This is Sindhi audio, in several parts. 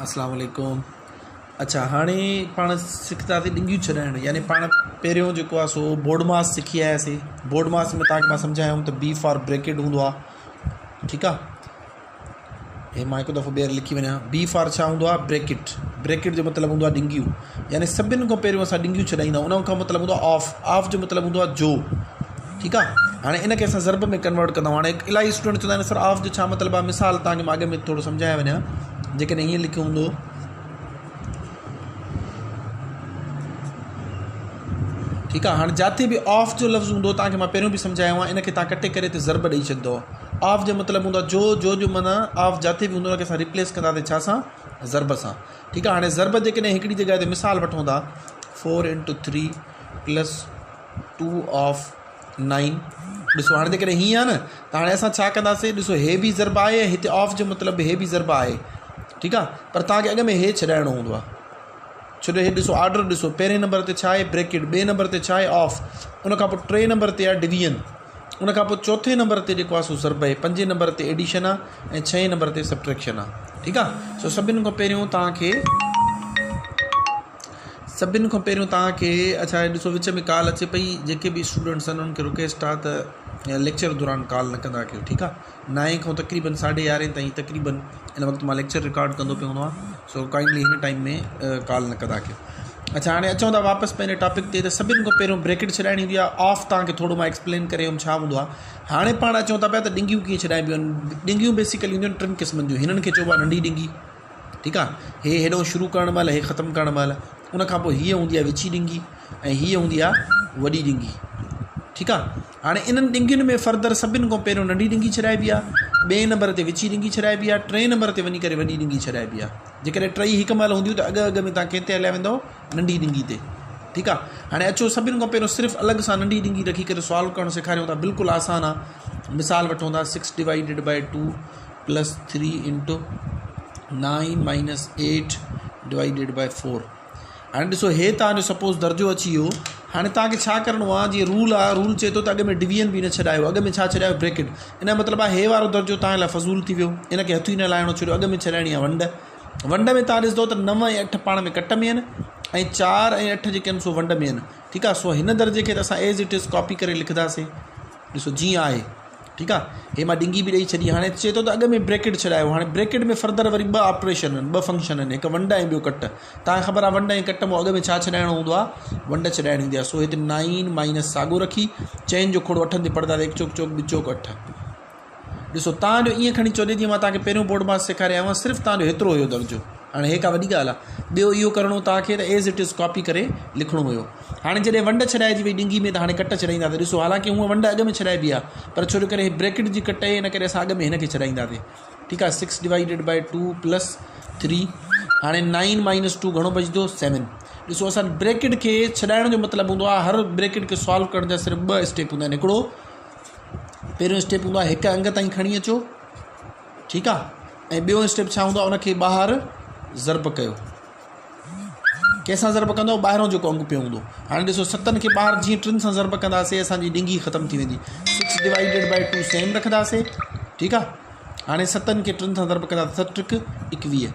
اسلام عليڪم اڇا هاڻي پاڻ سکنداسين ڏنگيون ڇڏائڻ يعني پاڻ پهريون جيڪو آهي سو بورڊ ماس سکي آياسين بورڊ ماس ۾ تاکي مان سمجهايم ته بي فار بريڪيٽ هوندو آهي ٺيڪ آهي هي مان هڪ دفعو ٻيهر لکي وڃان بي فار ڇا هوندو آهي بريڪيٽ بريڪيٽ جو مطلب هوندو آهي ڏنگيون يعني سڀني کان پهريون اسان ڏنگيون ڇڏائيندا آهيون ان کان مطلب هوندو آهي آف آف جو مطلب هوندو آهي جو ٺيڪ آهي هاڻي ان کي اسان ضرب ۾ ڪنورٽ ڪندا آهيون هاڻي الاهي اسٽوڊنٽ چوندا آهن سر آف جو ڇا مطلب آهي مثال تانکي مان اڳ ۾ ٿورو سمجهائي وڃان جيڪڏهن هيئن لکيو هوندو ٺيڪ آهي هاڻي جاتي به آف جو لفظ هوندو تانکي مان پهريون به سمجهايو آهي ان کي تان ڪٽي ڪري هتي ضرب ڏئي ڇڏندو آف جو مطلب هوندو آهي جو جو جو معنيٰ آف جاتي به هوندو ان کي اسان ريپليس ڪنداسين ڇا سان ضرب سان ٺيڪ آهي هاڻي ضرب جيڪڏهن هڪڙي جڳهه تي مثال وٺون ٿا four into three plus two of nine ڏسو هاڻي جيڪڏهن هيئن آهي نه ته هاڻي اسان ڇا ڪنداسين ڏسو هي به ضرب آهي ۽ هتي آف جو مطلب هي به ضرب آهي ٺيڪ آهي پر توهان کي اڳ ۾ هي ڇڏائڻو هوندو آهي ڇو جو هي ڏسو آرڊر ڏسو پهرين نمبر تي ڇا آهي بريڪيٽ ٻئي نمبر تي ڇا آهي آف ان کان پوء ٽئين نمبر تي آهي ڊويزن ان کان پوء چوٿين نمبر تي جيڪو آهي سو ضرب آهي پنجين نمبر تي ايڊيشن آهي ۽ ڇهين نمبر تي سبٽريڪشن آهي ٺيڪ آهي سو سڀني کان پهريون توهان کي سڀني کان پهريون توهان کي اڇا هي ڏسو وچ ۾ ڪال اچي پئي جيڪي به اسٽوڊنٽس آهن انهن کي رڪويسٽ آهي ته ليڪچر دوران ڪال نه ڪندا ڪيو ٺيڪ آهي نائين کان تقريبن ساڍي يارهين تائين تقريبن ان وقت مان ليڪچر رڪارڊ ڪندو پيو هوندو آهيان سو ڪائنڊلي هن ٽائيم ۾ ڪال نه ڪندا ڪيو اڇا هاڻي اچون ٿا واپس پنهنجي ٽاپڪ تي ته سڀني کان پهريون بريڪٽ ڇڏائڻي هوندي آهي آف توهان کي ٿورو مان ايڪسپلين ڪري ويم ڇا هوندو آهي هاڻي پاڻ اچون ٿا پيا ته ڏنگيون ڪيئن ڇڏائبيون آهن ڏنگيون بيسيڪلي هونديون آهن ٽن قسمن جون هنن کي چئبو آهي ننڍي ڏنگي ٺيڪ آ هي هيڏو شروع ڪرڻ مهل هي ختم ڪرڻ مهل ان کان پوء هيء هوندي آهي وچين ڏنگي ۽ هيء هوندي آهي وڏي ڏنگي ٺيڪ آ هاڻي انهن ڏنگين ۾ فردر سڀن کان پهريون ننڍي ڏنگي ڇڏائبي آ ٻئي نمبر تي وچين ڏنگي ڇڏائبي آ ٽئين نمبر تي وڃي ڪري وڏي ڏنگي ڇڏائبي آ جيڪڏهن ٽئي هڪ مهل هونديون ته اڳ اڳ ۾ تان ڪنهن تي هليا ويندو ننڍي ڏنگي تي ٺيڪ آ هاڻي اچو سڀن کان پهريون صرف الڳ سان ننڍي ڏنگي رکي ڪري سوال ڪرڻ سيکاريون ٿا بلڪل آسان آ مثال وٺون ٿا six divided by two plus three into nine minus eight divided by four هاڻي ڏسو هي تان جو سپوز درجو اچي ويو هاڻي تان کي ڇا ڪرڻو آ جي رول آ رول چئي ٿو ته اڳ ۾ ڊويزن به نه ڇڏايو اڳ ۾ ڇا ڇڏايو بريڪٽ ان جو مطلب آ هي وارو درجو تان لاء فضول ٿي ويو ان کي هٿ ئي نه لائڻو ڇڏيو اڳ ۾ ڇڏائڻي آ ونڊ ونڊ ۾ تان ڏسندو ته نو ۽ اٺ پاڻ ۾ ڪٽ ۾ آهن ۽ چار ۽ اٺ جيڪي آهن سو ونڊ ۾ آهن ٺيڪ آ سو هن درجي کي ته اسان ايز it is copy ڪري لکنداسين ڏسو جيئن آهي ٺيڪ آ هي مان ڏنگي به ڏئي ڇڏي هاڻي چئي ٿو ته اڳ ۾ بريڪٽ ڇڏايو هاڻي بريڪٽ ۾ فردر وري ٻه آپريشن آهن ٻه فنڪشن آهن هڪ ونڊ ۽ ٻيو ڪٽ تان کي خبر آ ونڊ ۽ ڪٽ مون اڳ ۾ ڇا ڇڏائڻو هوندو آ ونڊ ڇڏائڻي هوندي آ سو هتي نائين مائنس ساڳو رکي چئن جو کوڙو اٺن تي پڙهندا هڪ چوڪ چوڪ ٻه چوڪ اٺ ڏسو تان جو ائين کڻي چئجي جيئن مان تان کي پهريون بورڊ مان سيکاري آيو آهيان صرف تان جو هيترو هيو درجو هاڻي هي ڪا وڏي ڳالهه آهي ٻيو اهو ڪرڻو تان کي ته ايز it is copy ڪري لکڻو هيو هاڻي جڏهن ونڊ ڇڏائجي وئي ڏنگي ۾ ته هاڻي ڪٽ ڇڏائينداسين ڏسو حالانڪه هونء ونڊ اڳ ۾ ڇڏائبي آهي پر ڇو جو ڪري هي بريڪٽ جي ڪٽ آهي ان ڪري اسان اڳ ۾ هن کي ڇڏائينداسين ٺيڪ آهي six divided by two plus three هاڻي نائين مائنس ٽو گهڻو بچندو سيون ڏسو اسان بريڪٽ کي ڇڏائڻ جو مطلب هوندو آهي هر بريڪٽ کي سالو ڪرڻ جا صرف ٻه اسٽيپ هوندا آهن هڪڙو پهريون اسٽيپ هوندو آهي هڪ انگ تائين کڻي اچو ٺيڪ آهي ۽ ٻيو اسٽيپ ڇا هوندو آهي ان کي ٻاهر ضرب ڪيو ڪنهن سان ضرب ڪندو ٻاهرون جيڪو انگ پيو هوندو هاڻي ڏسو ستن کي ٻاهر جيئن ٽن سان ضرب ڪنداسي اسانجي ڏنگي ختم ٿي ويندي six divided by two same رکنداسي ٺيڪ آهي هاڻي ستن کي ٽن سان ضرب ڪندا ست ٽڪ ايڪويهه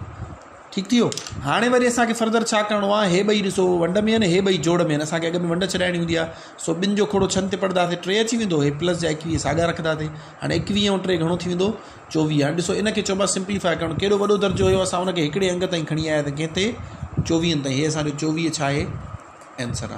ٺيڪ ٿي ويو. هاڻي وري اسان کي فردر ڇا ڪرڻو آهي؟ هي ٻئي ڏسو ونڊ ۾ آهن، هي ٻئي جوڙ ۾ آهن. اسان کي اڳ ۾ ونڊ ڇڏائڻي هوندي آهي. سو ٻن جو کوڙو ڇهن تي پڙهنداسين ٽي اچي ويندو. هي پلس جا ايڪويهه ساڳيا رکنداسين. هاڻي ايڪويهه ۽ ٽي گهڻو ٿي ويندو؟ چوويهه. هاڻي ڏسو ان کي چئبو آهي سمپليفاء ڪرڻ. ڪيڏو وڏو درجو هيو اسان ان کي هڪڙي انگ تائين کڻي آياسين. ڪنهن تي؟ چوويهن تائين. هي اسان جو چوويهه ڇا آهي؟ آنسر آهي.